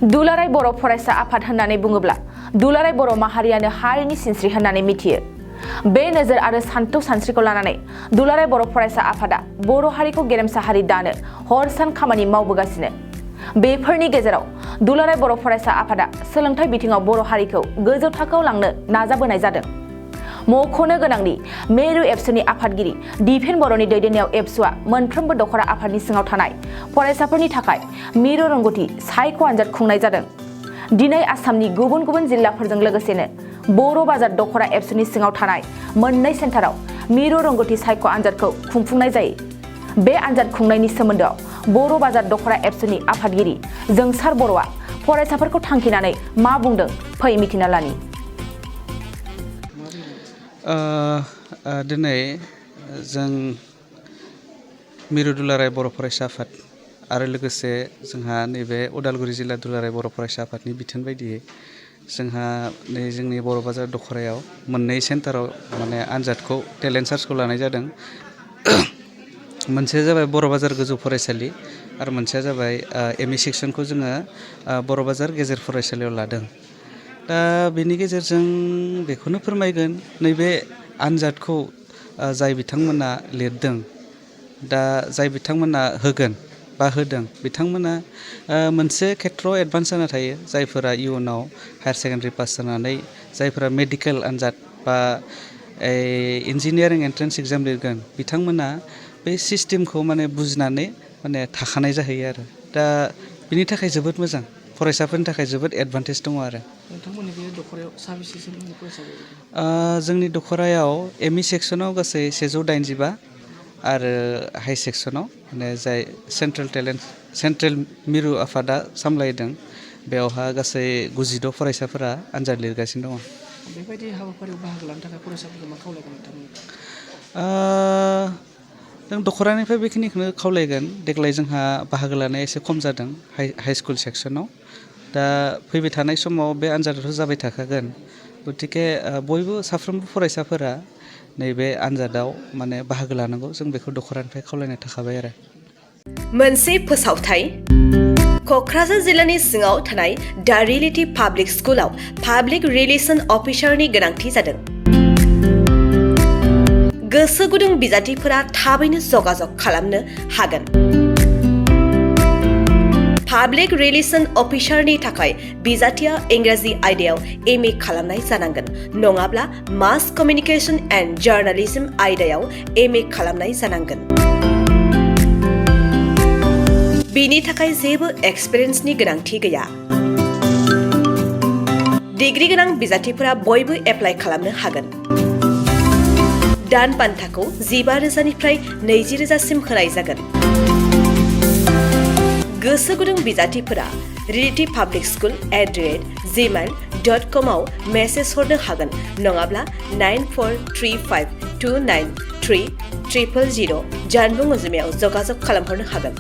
दुलाराय बर' फरायसा आफाद होननानै बुङोब्ला दुलाराय बर' माहारियानो हारिनि सिनस्रि होननानै मिथियो। बे नोजोर आरो सान्थौ सानस्रिखौ लानानै दुलाराय बर' फरायसा आफादा बर' हारिखौ गेरेमसा हारि दानो हर सान खामानि मावबोगासिनो। बेफोरनि गेजेराव दुलाराय बर' फरायसा आफादा सोलोंथाइ बिथिङाव बर' हारिखौ गोजौ थाखोआव लांनो नाजाबोनाय जादों। मख'नो गोनांदि मेरु एबसुनि आफादगिरि दिपेन बर'नि दैदेननायाव एबसुआ मोनफ्रोमबो दख'रा आफादनि सिङाव थानाय फरायसाफोरनि थाखाय मिरु रोंगौथि सायख' आनजाद खुंनाय जादों। दिनै आसामनि गुबुन गुबुन जिल्लाफोरजों लोगोसेनो बर' बाजार दख'रा एबसुनि सिङाव थानाय मोननै सेन्टाराव मिरु रोंगौथि सायख' आनजादखौ खुंफुंनाय जायो। बे आनजाद खुंनायनि सोमोन्दोआव बर' बाजार दख'रा एबसुनि आफादगिरि जोंसार बर'आ फरायसाफोरखौ थांखिनानै मा बुंदों फै मिथिना लानि। दिनै जों मिरु दुलाराय बर' फरायसा आफाद आरो लोगोसे जोंहा नैबे उदालगुरि जिल्ला दुलाराय बर' फरायसा आफादनि बिथोन बायदियै जोंहा नै जोंनि बर' बाजार दख'रायाव मोननै सेन्टाराव माने आनजादखौ टेलेन्ट सार्चखौ लानाय जादों। मोनसेया जाबाय बर' बाजार गोजौ फरायसालि आरो मोनसेया जाबाय एम इ सेक्सनखौ जोङो बर' बाजार गेजेर फरायसालियाव लादों। दा बेनि गेजेरजों बेखौनो फोरमायगोन नैबे आनजादखौ जाय बिथांमोना लिरदों, दा जाय बिथांमोना होगोन बा होदों बिथांमोना मोनसे खेथ्रआव एडभान्स जाना थायो। जायफोरा इयुनाव हायार सेकेन्डारि पास जानानै जायफोरा मेडिकेल आनजाद बा इन्जिनियारिं एन्ट्रेन्स एग्जाम लिरगोन बिथांमोना बे सिस्टेमखौ माने बुजिनानै माने थाखानाय जाहैयो आरो। दा बिनि थाखाय जोबोद मोजां, फरायसाफोरनि थाखाय जोबोद एडभान्टेज दङ आरो। नोंथांमोननि बे दख'रायाव साबेसेसो फरायसाफोर? जोंनि दख'रायाव एम इ सेक्सनाव गासै 185 आरो हाइ सेक्सनाव माने जाय सेन्ट्रेल मिरु आफादा सामलायदों बेवहा गासै 92 फरायसाफोरा आनजाद लिरगासिनो दङ। बेबायदि हाबाफारियाव बाहागो लानो थाखाय फरायसाफोरखौ मा खावलायगोन नोंथांमोन? जों दख'रानिफ्राय बेखिनिखौनो खावलायगोन। देग्लाय जोंहा बाहागो लानाया एसे खम जादों हाइ स्कुल सेक्सनाव। दा फैबाय थानाय समाव बे आनजादाथ' जाबाय थाखागोन। गतिके बयबो साफ्रोमबो फरायसाफोरा नैबे आनजादाव माने बाहागो लानांगौ, जों बेखौ दख'रानिफ्राय खावलायनाय थाखाबाय आरो। मोनसे फोसावथाय क'क्राझार जिल्लानि सिङाव थानाय दा रियेलिटी पाब्लिक स्कुलाव पाब्लिक रिलेसन अफिसारनि गोनांथि जादों। गोसो गुदुं बिजाथिफोरा थाबैनो जगाजग खालामनो हागोन। पाब्लिक रिलेसन अफिसारनि थाखाय बिजाथिया इंराजि आयदायाव एम ए खालामनाय जानांगोन, नङाब्ला मास कमिउनिकेशन एन्ड जार्नालिज्म आयदायाव एम ए खालामनाय जानांगोन। बिनि थाखाय जेबो एक्सपिरियेन्सनि गोनांथि गैया। डिग्री गोनां बिजाथिफोरा बयबो एप्लाइ खालामनो हागोन। दान बान्थाखौ 15,000निफ्राय 20,000सिम होनाय जागोन। गोसो गुदुं बिजाथिफोरा reality.publicschool@gmail.com आव मेसेज हरनो हागोन, नङाब्ला 9435293000 जानबुं अनजिमायाव जगाजग खालामहरनो हागोन।